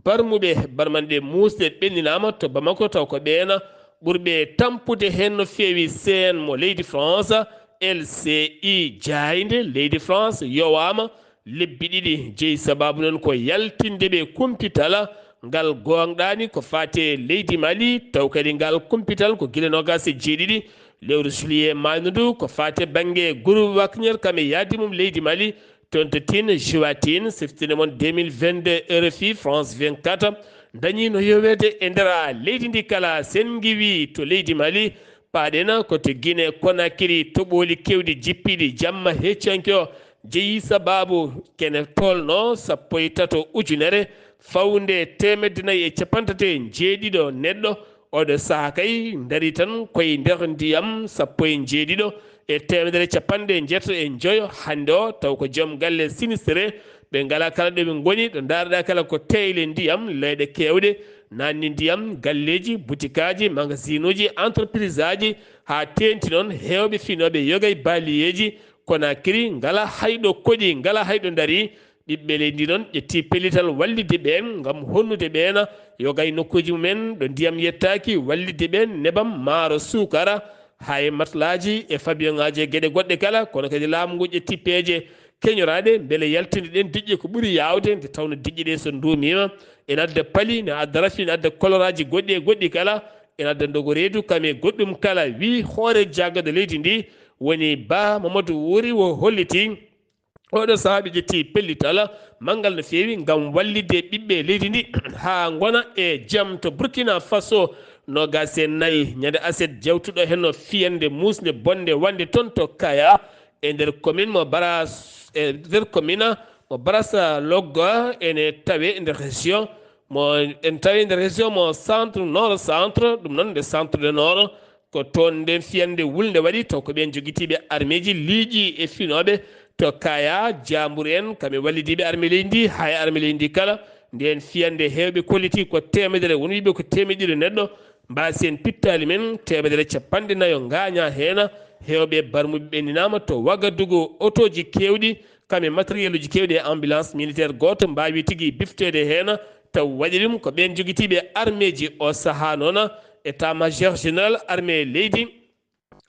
barmuɓe, barmanɗe muusɗe ɓenninaama to Bamako, taw ko ɓeena ɓurɓe tampude heen no feewi. Seen mo leydi France, L C I, jaaynde leydi France yowaama lebbi ɗiɗi, jeyi sabaabu noon ko yaltinde ɓe kumpital ngal gooŋɗaani ko faati e leydi Mali, taw kadi ngal kumpital ko gila noogaas e jeeɗiɗi lewru juillet maayno ndu, ko faati e bannge groupe Wagner kam e yaadi mum leydi Mali, toon to Tine, Joua Tine, siftinde mon deux mille vingt-deux, R F I, France vingt-quatre, dañiino yoweede e nder leydi ndi kala. Sen ngiwi to leydi Mali, paaɗen ko to Guinée Conakry, toɓooli keewɗi jippiiɗi jamma heccanke o jeyi sabaabu kene tolno sappo e tato ujunere fawnde teemedde nayi e capanɗe tati e njeeɗiɗo neɗɗo. Oɗo sahaa kay ndarii tan koye nder ndiyam, sappo e njeeɗiɗo e teemedere capanɗe njeetato e njoyo hannde o, taw ko joom galle sinistré, ɓe ngalaa kala ɗo ɓe ngoni, ɗo ndaarɗaa kala ko teeyle ndiyam, leyɗe keewɗe, naatni ndiyam, galleeji, butikaaji, magasinuuji, entreprise aji, haa teenti noon heewɓe finooɓe yoga e baaliyeeji Conakry ngalaa hay ɗo koɗi, ngalaa hay ɗo ndarii. Ɓiɓɓe leydi noon ƴetti pellital wallitde ɓeen ngam honnude ɓeen yoga e nokkuuji mumen ɗo ndiyam yettaaki, wallitde ɓeen nebam, maaro, suukara, haa e matlaaji e fabiyoŋaaji e geɗe goɗɗe kala. Kono kadi laamu ngu ƴetti peeje keñoraaɗe mbele yaltinde ɗeen diƴƴe ko ɓuri yaawde, nde tawnoo diƴƴe ɗee so nduumiima ene adda pali, ene adda rafi, ene adda koloraaji goɗɗi e goɗɗi kala. ina adda ndogo reedu kam e goɗɗum kala, wi hoore jaagorɗe leydi ndi woni Ba Mamadou Wuri, o holliti oɗo sahaa ɓe ƴetti pellital manngal no feewi ngam wallitde ɓiɓɓe leydi ndi haa ngona e jam to Burkina Faso. Noogaas e nayi ñande aset jewtuɗo henno fiyande muusnde bonde wonde toon to Kaya e nder commune mo Baras, e nder commune mo Baras Logga, ene tawe nder région mo, en tawi nder région mo centre nord centre, ɗum noon nde centre de nord. Ko toon nden fiyande wulnde waɗi, taw ko ɓeen jogitiiɓe armeeji liiƴi e finooɓe to Kaya, jaambur en, kamɓe wallidiiɓe armée leydi ndi, haa e armée leydi ndi kala. Ndeen fiyande heewɓe kolliti ko teemedere, won wiiɓe ko teemedere neɗɗo mbaasi en pittaali men, teemedere capanɗe nayo ngaañaa heen. Heewɓe barmuɓe ɓenninaama to Wagadugu, otooji keewɗi, kamɓe matériel uji keewɗi e ambulance militaire gooto mbaawi tigi bifteede heen, taw waɗi ɗum ko ɓeen jogitiiɓe armeeji. O sahaa noon, état major général armée leydi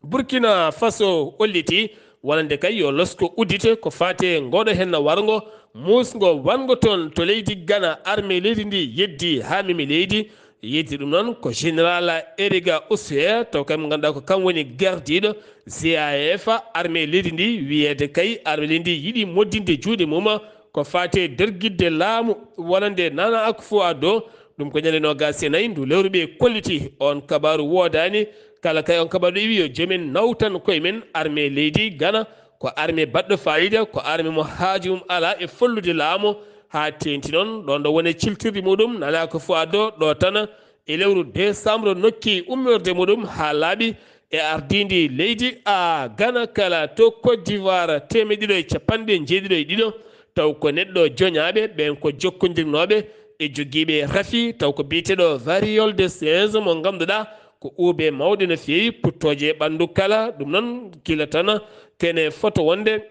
Burkina Faso holliti wonande kay yo losko uddite ko faati e ngooɗo henna warngo muusngo wanngo toon to leydi Ghana. Armée leydi ndi yeddi haa memi leydi. Yeddi ɗum noon ko général Eriga Ousseya, taw kam ngannduɗaa ko kam woni gardiiɗo G A F, armée leydi ndi, wiyeede kay armée leydi ndi yiɗi moddinde juuɗe mum ko faati e dergidde laamu wonande Nana Akufo-Addo. Ɗum ko ñande noogaas e nayi ndu lewru ɓe kolliti. On kabaaru woodaani. Kala kay on kabaaru iwi yo joomen nawtan koye men. Armée leydi Ghana ko armée baɗɗo faayiida, ko armée mo haaju mum alaa e follude laamu haa teeŋti noon. Ɗoon ɗo woni ciltirde muɗum Nana Akufo-Addo ɗo tan e lewru décembre nokki ummorde muɗum haa laaɓi e ardiindi leydi a Ghana kala to Côte d'Ivoire teemeɗɗe ɗiɗo e capanɗe njeeɗiɗo e ɗiɗo. Taw ko neɗɗo joñaaɓe ɓeen ko jokkondirnooɓe e jogiiɓe rafi, taw ko biyeteeɗo variole de singe mo ngannduɗaa ko uube mawɗe no feewi, puttooje e ɓanndu kala. Ɗum noon gila tan kene foto wonde,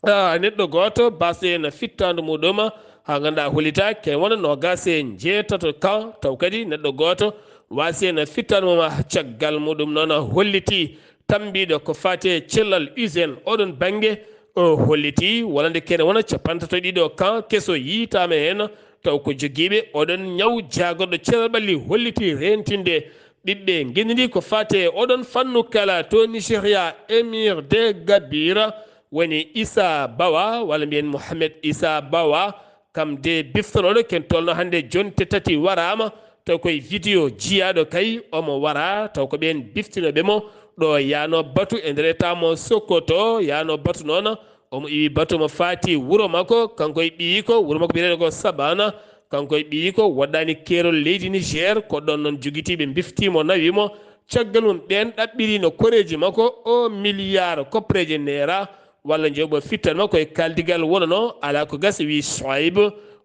ah, neɗɗo gooto baase no fittaandu muɗum haa ngannduɗaa hollitaaki, kene wona noogaas e njeetato kan, taw kadi neɗɗo gooto waasi no fittaandu mum caggal muɗum noon holliti tambiiɗo ko faati e cellal usine oɗon bannge. O holliti wonande kene wona capantato ɗiɗo kan keso yiytaama heen, taw ko jogiiɓe oɗon ñaw jaagorɗo cellal ɓalli holliti reentinde ɓiɓɓe ngenndi ndi ko faati e oɗon fannu kala to Nigeria, Emir de Gabira woni Issa Bawa, walla mbiyen Mohamed Issa Bawa. Kam de biftonooɗo ken tolno hannde jonte tati waraama, taw koye vidéo jiyaaɗo kay omo wara, taw ko ɓeen biftinooɓe mo ɗo yaano batu e nder état mo Sokoto, yaano batu noon omo iwi batu mo faati wuro makko, kanko e ɓiyiiko, wuro makko biyeteeɗo ko Sabana, kanko e ɓiyiiko woɗɗaani keerol leydi Niger, ko ɗoon noon jogitiiɓe mbiftii mo, nawi mo. Caggal mum ɓeen ɗaɓɓiri no koreeji makko o milliard koppareeje neera, walla njoɓo fittan makko e kaldigal wonano alaa ko gasa, wi Soayb.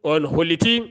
On holliti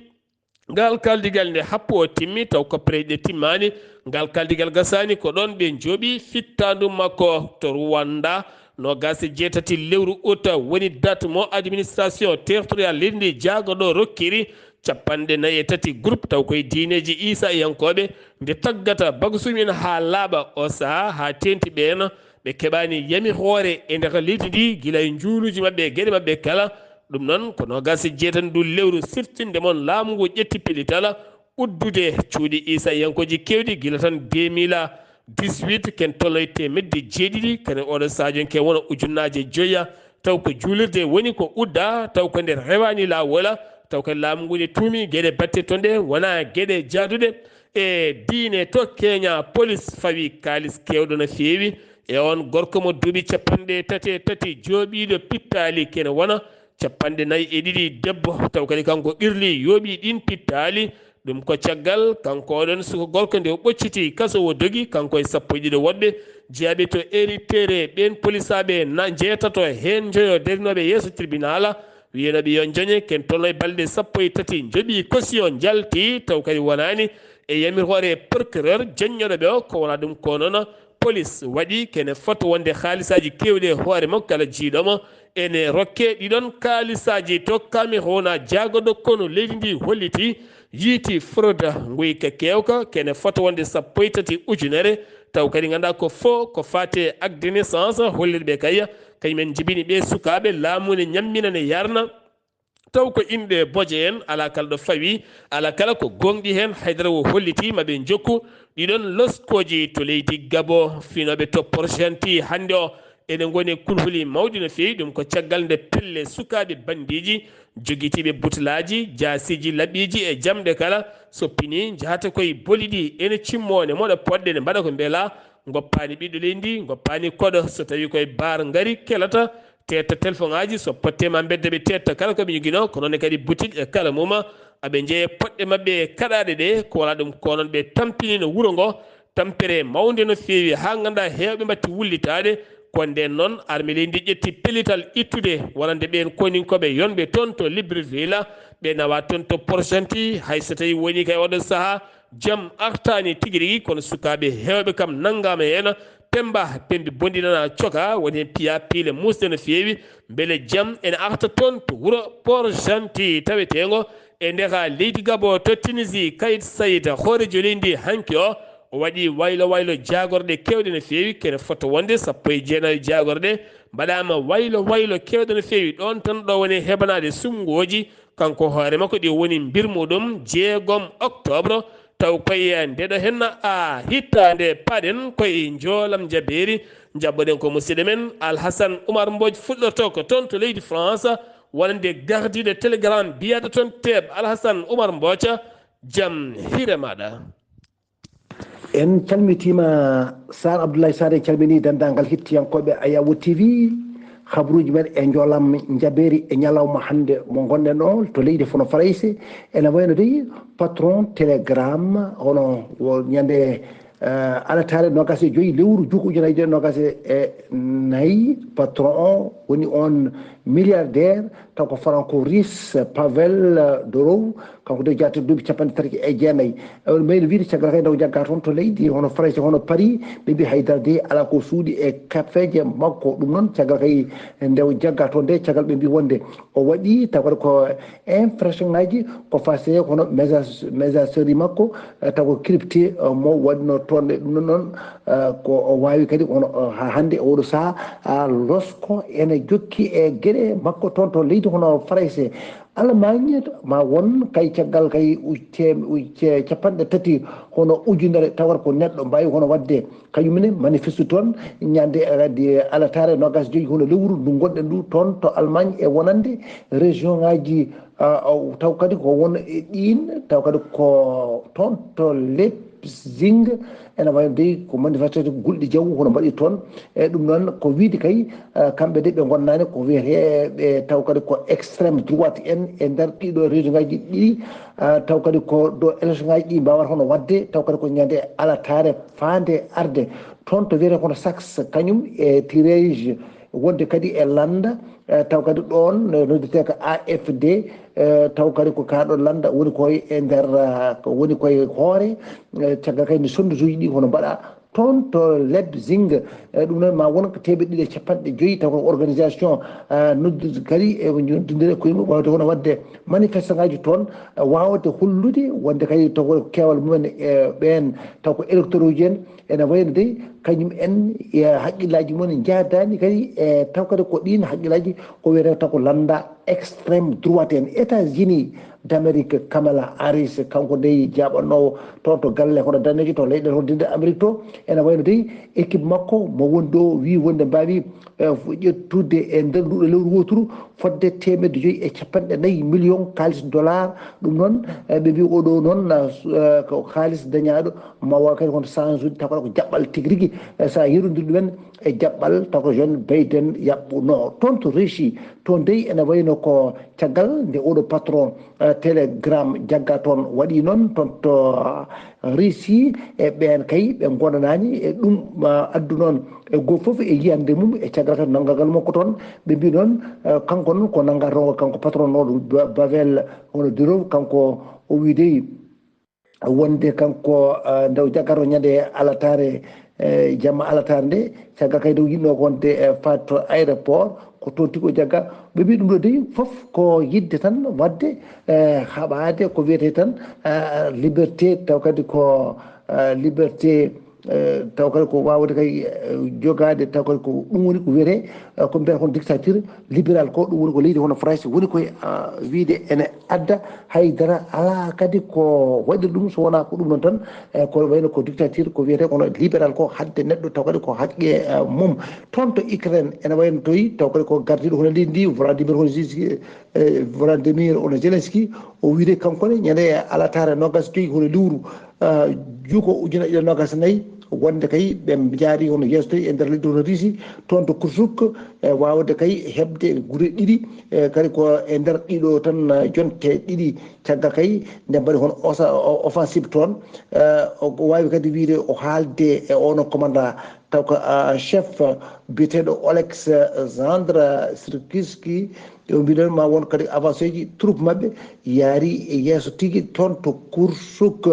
ngal kaldigal nde happu o timmi, taw koppareeje ɗe timmaani. Ngal kaldigal gasaani, ko ɗoon ɓe njooɓi fittaandu makko to Rwanda. Noogaas e jeetati lewru ut woni date mo administration territoriale leydi ndi jaagorɗo rokkiri capanɗe nayi e tati groupe, taw koye diineeji Iisayankooɓe, nde taggata bagasuuji men haa laaɓa. O sahaa haa teeŋti ɓeen ɓe keɓaani yamiroore e nder leydi ndi, gila e njuuluuji maɓɓe e geɗe maɓɓe kala. Ɗum noon ko noogaas e jeetati ndu lewru sirtinde mon laamu ngu ƴetti pellital uddude cuuɗi Iisayankooji keewɗi gila tan deux mille dix-huit, ken tolno e teemedde jeeɗiɗi, kene oɗo sahajonke wona ujunnaaje joya, taw ko juulirde woni ko udda, taw ko nde rewaani laawola, taw ko laamu ngu ne tuumi geɗe batte toon ɗe wona geɗe jaaduɗe e diine to Kenya. Police fawi kaalis keewɗo no feewi e on gorko mo duuɓi capanɗe tati e tati jooɓiiɗo pittaali kene wona capanɗe nayi e ɗiɗi debbo, taw kadi kanko ɓirli yooɓi ɗin pittaali. Ɗum ko caggal kanko oɗon suka gorko nde o ɓocciti kaso o dogi, kanko e sappo e ɗiɗo woɗɓe jeyaaɓe to Eritere. Ɓeen polisaaɓe na njeetato heen njoyo darinooɓe yeeso tribunal, wiyanooɓe yo njoñe, ken tolno e balɗe sappo e tati njoɓi caution njalti, taw kadi wonaani e yamiroore procureur joññoɗo ɓe o, ko wona ɗum ko noon. Police waɗi kene foto wonde haalisaaji keewɗi e hoore makko kala jiiɗo mo ene rokke ɗiɗon kaalisaaji to Cameroun. Jaagorɗo konu leydi ndi holliti yiiti fraude nguyka keewka kene foto wonde sappo e tati ujunere, taw kadi ngannduɗaa ko fo ko faate acte de naissance hollirɓe kay kañum en jibini ɓe sukaaɓe laamu ne ñammina ne yarna. Taw ko inɗe boje en alaa kala ɗo fawi, alaa kala ko gooŋɗi heen. Haydara o holliti ma ɓe njokku Ɗiɗon loskooji to leydi Gabo, finooɓe to Port-Gentil hannde o ene ngoni e kulhuli mawɗi no feewi. Ɗum ko caggal nde pelle sukaaɓe banndiiji jogitiiɓe butelaaji, jaasiiji laɓiiji e jamɗe kala, so pinii, njahata koye boli ɗi, ene cimmoo ne moɗa poɗɗe, ne mbaɗa ko mbelaa, ngoppaani ɓiɗɗo leydi, ngoppaani koɗo, so tawii koye baar ngari kelata, teetta telefoŋaaji, so potteema mbedda ɓe teetta kala ko ɓe njoginoo, ko noon ne kadi butik e kala mum, aɓe njeeya poɗɗe maɓɓe e kaɗaaɗe ɗe, ko wala ɗum ko noon ɓe tampinino wuro ngo, tampere mawnde no feewi, haa nganndaa heewɓe mbatti wullitaade. Ko ndeen noon, arme leydi ndi ƴetti pellital ittude wonande ɓeen koninkooɓe yonɓe toon to Libreville, ɓe nawa toon to Port-Gentil, hay so tawii woni kay oɗo sahaa, jam artaani tigi rigi, kono sukaaɓe heewɓe kam nanngaama heen, pemba, pembi bonɗi nana coka, woni heen piya piile muusde no feewi, mbele jam ene arta toon to wuro Port-Gentil taweteengo e ndeka leydi Gabo to Tunisie. Kayit Sayid, hooreejo leydi ndi hanki o, o waɗi waylo waylo jaagorɗe keewɗe no feewi, kene fota wonde sappo e jeenayo jaagorɗe mbaɗaama waylo waylo keewɗe no feewi. Ɗoon tan ɗo woni hebanaade suɓngooji, kanko hoore makko ɗi woni mbir muɗum jeegom octobre, taw koye ndeɗo henna a hittaande paɗen koye njoolam njabeeri. Njaɓɓoɗen ko musidɗo men Alhasan Oumar Mbodj fuɗɗorto ko toon to leydi France, wonande gardiiɗo Telegram biyaɗo toon Teeb. Alhasan Oumar Mbodj, jam hiire maɗa. En calmitiima Sar Abdoulaye Sar, en calminii denndaangal hettiyankooɓe Ayawo T V. Habruuji men e njoolam njabeeri e ñalawma hannde mo ngonɗen o to leydi fono Farayse. Ene wayno dey patron Telegram, hono wo ñande, eh, alataare noogaas e joy lewru juko ujunaaji ɗiɗi e noogaas e nayi, patron o woni on milliardaire, taw ko franco russe, Pavel Durov, kanko de jaati duuɓi capanɗe tati e jeenayi. E on mayno wiide caggal kay nde o jagga toon to leydi hono Farayse, hono Paris, ɓe mbi haydara de alaa ko suuɗi e kafeeje makko. Ɗum noon caggal kay nde o jagga toon de, caggal ɓe mbi wonde o waɗi taw kadi ko infraction ngaji ko fase hono message, messagerie makko, eh, taw ko crypté, eh, mo waɗno toon. E ɗum noon noon, eh, ko o waawi kadi hono, eh, haa hannde e oɗo sahaa, ah, losko ene jokki e geɗe makko toon to leydi hono Farayse. Allemagne ma won kay caggal kay ujte-, ujte-, capanɗe tati hono ujunere, tawata ko neɗɗo mbaawi hono waɗde kañum ne manifeste toon ñande, eh, kadi alataare noogaas e joy hono lewru ndu ngonɗen ndu toon to Allemagne e wonande région ngaji, ah, o, taw kadi ko won e ɗiin, taw kadi ko toon to Leipzig, ene wayi dey ko manifestation gulɗi jaw hono mbaɗi toon. E ɗum noon ko wiide kay, ah, kamɓe de ɓe ngonnaani ko wiyeteeɓe taw kadi ko extrême droite en e nder ɗiɗo région ngaji ɗiɗi, ah, taw kadi ko ɗo élection ngaji ɗi mbawata hono waɗde, taw kadi ko ñande alataare faande arde. Toon to wiyetee kono Saxe, kañum e tirage wonde kadi e lannda, eh, taw kadi ɗoon, eh, noddetee ko A F D, eh, taw kadi ko kaa ɗo lannda woni koye e nder, ah, ko woni koye hoore, eh, caggal kadi nde sonndatuuji ɗi hono mbaɗa toon to Leipzig, eh, ɗum noon ma won ko teemeɗɗe ɗiɗi e capanɗe joyi, taw ko organisation, ah, noddude kadi e noddude koye mum, wawde hono waɗde manifeste ngaji toon, eh, wawde hollude wonde kadi taw ko keewal mumen e ɓeen taw ko électeurs uji en, ene wayno dey kañum en e haqqillaaji mum en njaadaani kadi e taw kadi ko ɗiin haqqillaaji ko wiyetee taw ko lannda extrême droite en. États-Unis d'Amérique, Kamala Harris, kanko dey jaaɓannoowo toon to galle hono daneejo to leyɗe hono dinde Amérique to, ene wayno dey équipe makko mo woni ɗo wii wonde mbaawi, eh, ƴettude e nder nduɗo lewru wooturu fodde teemedde joyi e capanɗe nayi million kaalis dollar. Ɗum noon, eh, ɓe mbi oɗo noon, eh, ko kaalis dañaaɗo ma waw kadi kono change uji taw kala ko jaɓɓal tigi rigi, eh, sa yerondir ɗumen e jaɓɓal taw ko John Biden yaɓɓuno toon to Russie. Toon dey ene wayno ko caggal nde oɗo patron, eh, Telegram jagga toon waɗi noon toon to, ah, Russie, e ɓeen kay ɓe ngonanaani e ɗum, ah, addu noon e goo fof e yiyannde mum e caggal kadi nanngagal makko toon. Ɓe mbi noon, eh, kanko noon ko nanngatongo kanko patron oɗo Ba-, Bavel hono Durov, kanko o wi dey wonde kanko, eh, nde o jaggato ñande alataare, eh, jamma alataare nde, caggal kay nde o yiɗno ko wonde, eh, faade to aéroport, ko toon tigi o jagga. Ɓe mbi ɗum ɗo dey fof ko yidde tan waɗde, eh, haɓaade ko wiyetee tan, eh, liberté, taw kadi ko, eh, liberté, taw kadi ko waawde kay jogaade, taw kadi ko ɗum woni ko wiyetee ko mbiyata kon dictature libéral ko. Ɗum woni ko leydi hono France woni koye wiyde ene adda haydara alaa kadi ko waɗi ɗum so wonaa ko ɗum noon tan. Ko wayno ko dictature ko wiyetee kono libéral ko hadde neɗɗo taw kadi ko haqqe mum. Toon to Ukraine ene wayno toyi taw kadi ko gardiiɗo hono leydi ndi Vladimir hono Zelensky. Vladimir hono Zelensky o wiyde kanko ne ñande alataare nogas joyi hono lewru juuko ujuna ɗiɗi nogas nayi wonde kay ɓe njaari hono yeeso toyi e nder leydi hono Russie toon to Kursk, e waawde kay heɓde gure ɗiɗi. E kadi ko e nder ɗiɗo tan jonte ɗiɗi caggal kay nde mbaɗi hono offensive toon. O waawi kadi wiyde o haalde e ono commandant taw ko chef biyeteeɗo Oleksandr Sirkiski. Ɓe mbiɗon ma won kadi avancé ji troupe maɓɓe yaari e yeeso tigi toon to Kursk.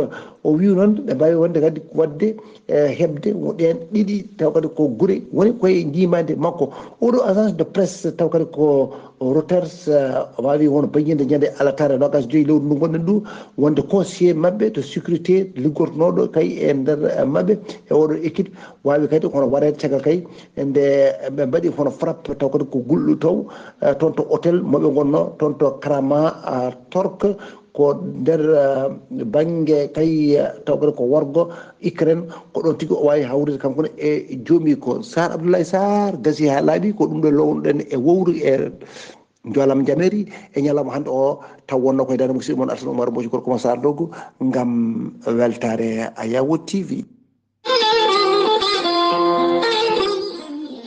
O wi noon ɓe mbawi wonde kadi wadde e heɓde ɗen ɗiɗi taw kadi ko gure woni koye jimade makko. Oɗo agence de presse taw kadi ko Reuters wawi won bayyinde ñande alatare nogas joyi lewru ndu gonɗen ndu wonde conseiller maɓɓe to sécurité liggortonoɗo kay e nder maɓɓe e oɗo équipe wawi kadi kono waɗede caggal kay nde ɓe mbaɗi hono frappe taw kadi ko gulɗo taw toon to hôtel moɓe gonno toon to Kramatorsk. Ko nder bannge kay taw kadi ko worgo Ukraine ko ɗon tigi o wawi hawrude kanko ne e joomi ko Sar Abdoulaye Sar gasi ha laaɓi ko ɗum ɗo lownoɗen e wowru e jolam jameri e ñalawma hannde o taw wonno koye dande musidɗo mon Alsan Oumar Mboji gorko mo Sar Dogo ngam weltare a yawo T V.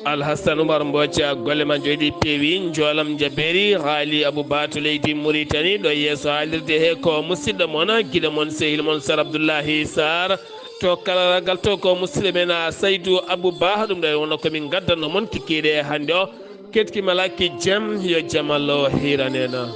Alhassan Umar Mboca golle ma joyɗi peewi njoolam jabeeri haali Abou Ba to leydi Mauritanie ɗo yeeso haalirde he ko musidɗo mon giɗo mon sehil mon Sar Abdoullahi Sar to kalaragal to ko musidɗo men a Saydou Abou Ba ɗum ɗo wonno komin gaddanno mon kikiiɗe hannde o ketkima lakki jem yo jamallo hiranena.